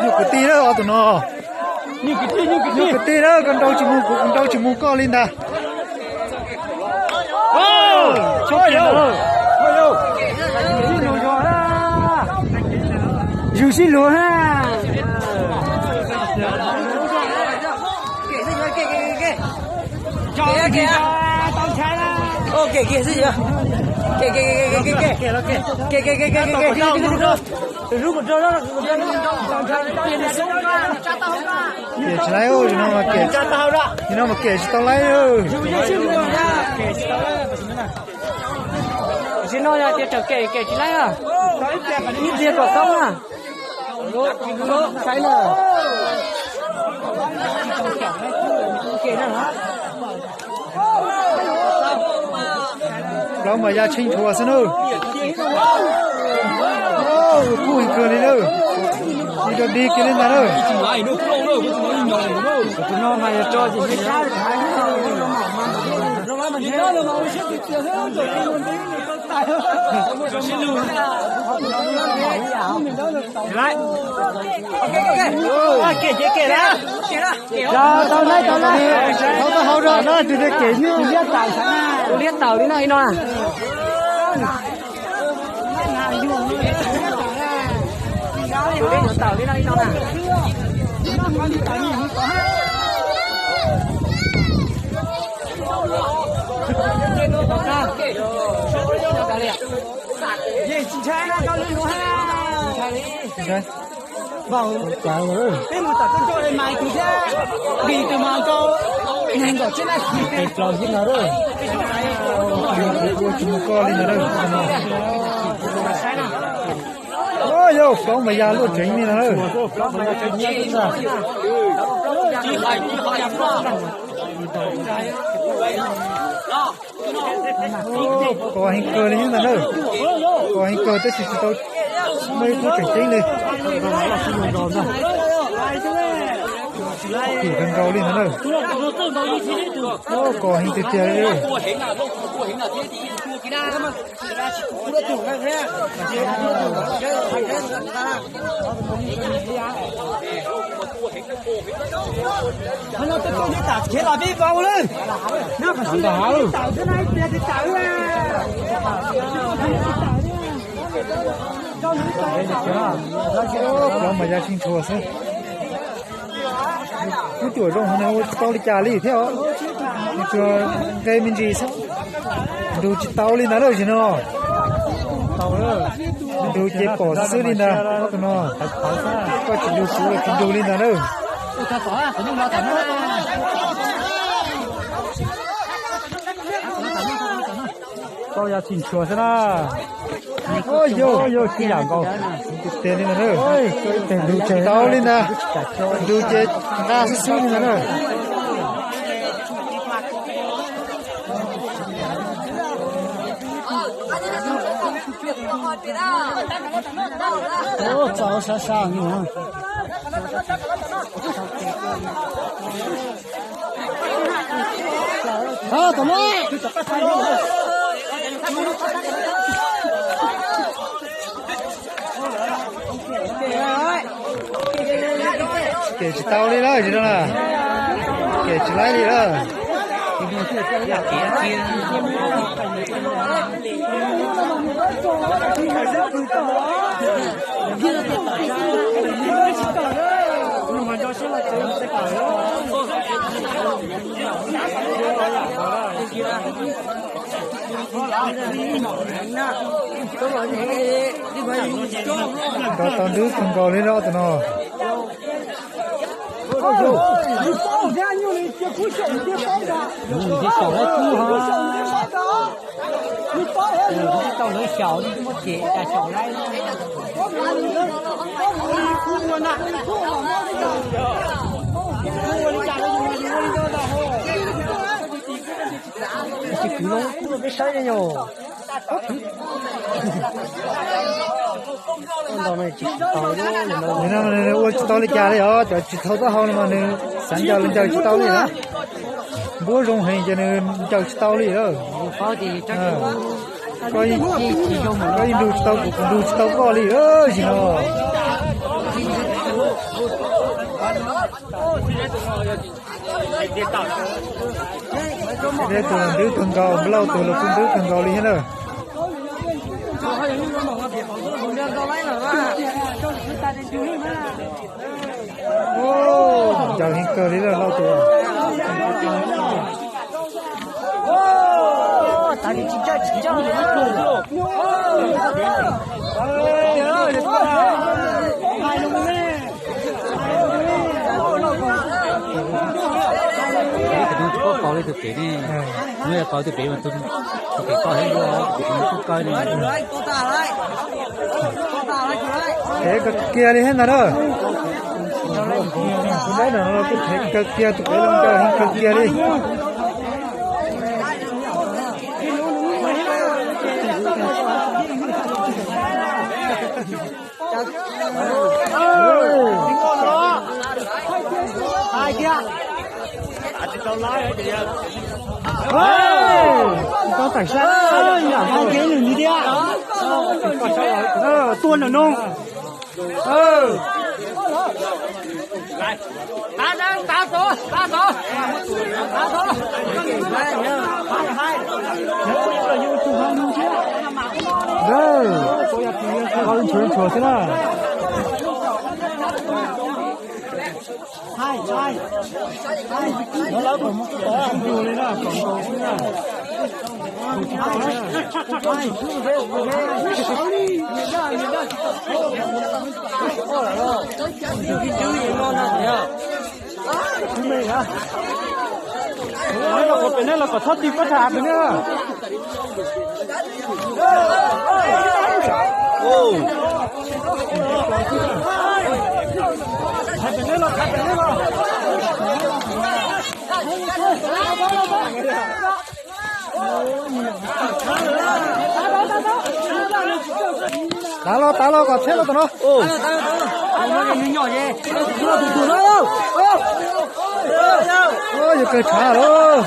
Nyuj kwv tij na, ob tug no. Nyuj kwv tij na, koj nrau tsis mus kuv, kuv nrau tsis mus koj li ntag. Yus sib luag na. Kem tsis laib, nim no mas kem tsis tau laib. Sim no yog tias tseem kem, kem tsis laib na. Ib pliag kom tau na. Plaub mas ya tsheej thuas xwb na. Kub heev kawg li na. Ib co dig kiag li ntag na. Tus no mas yog tso ces sab. Tau, tau, tau, tau. Tau hau rau na, tus tias kem nyuj. Tus liab tawm li no ib no na. Tus liab tawm li no ib no na. Peb mus tom toj rau mas tus thiab, vim tus mas nkaus nees nkaum txhiab na. Ua tsis mus koj li ntawd na. Yog plaub mas ya luaj tseev li no na. Kos heev kawg li ntag na. Kos heev kawg tab sis tsis tau muaj ib tug tseem ceeb li. Kim kawg nkaus li ntag na. Kos heev tiag tiag li. Plaub mas ya tsheej thuas xwb. Kuj cuam zoo heev na, ua tsis tau li cas li thiab os. Tsuas nqe me ntsis xwb. Nrug tsis tau li ntag na, sim no. Nrug ces pom xwb xwb li ntag. Tus no, koj tsis nrug kuv los tsis nrug li ntag na. Tau ya tsis ntshua xwb na. Yog, yog tsis yam nkaus. Tes li ntag na. Nrug tsis tau li ntag. Nrug ces nqa xwb xwb li ntag na. Txaus sab sab. Kem tsis tau li lawm, tsis tau na. Kem tsis laib li lawm. Nrov tau nrub kawg nkaus li no tus no. Tau lawv xyaum muab cem cas xyaum laib. Tsis kwv loo kub rau peb saib ne yog. Ua tsis tau li cas li os, cov tsis thau taub hau no mas nws xav ncaws los ncaws tsis tau li na. Npuab zoo heev ces nws ncaws tsis tau li lawm. Koj yeej nrug tsis tau kuv, kuv nrug tsis tau koj li sim no. Tej tus los ntub kawg nkaus, Nplauj tus los kuj ntub kawg nkaus li thiab na. Ncaws heev kawg li Nplauj tus. Tus no tsis paub pauv li tus pem ne, nws yog pauv tus pem mas tus pem toj heev dua, tus pem tub kawg ne. Thev kawg kiag li thiab ntag na. Tus dab no los kuj thev kawg kiag, tus pem los ncaws heev kawg kiag li. Tau tawm sab, yam hais kev lwm li thiab. Tua nram no. Ntshuav ntshuav xwb na. Pem nej los kom txhob ti pob tham pem nej. Tham pem nej los, tham pem nej los. Tav los, tav los kom txhiab los tom no. Yuav kawg tshav lawm.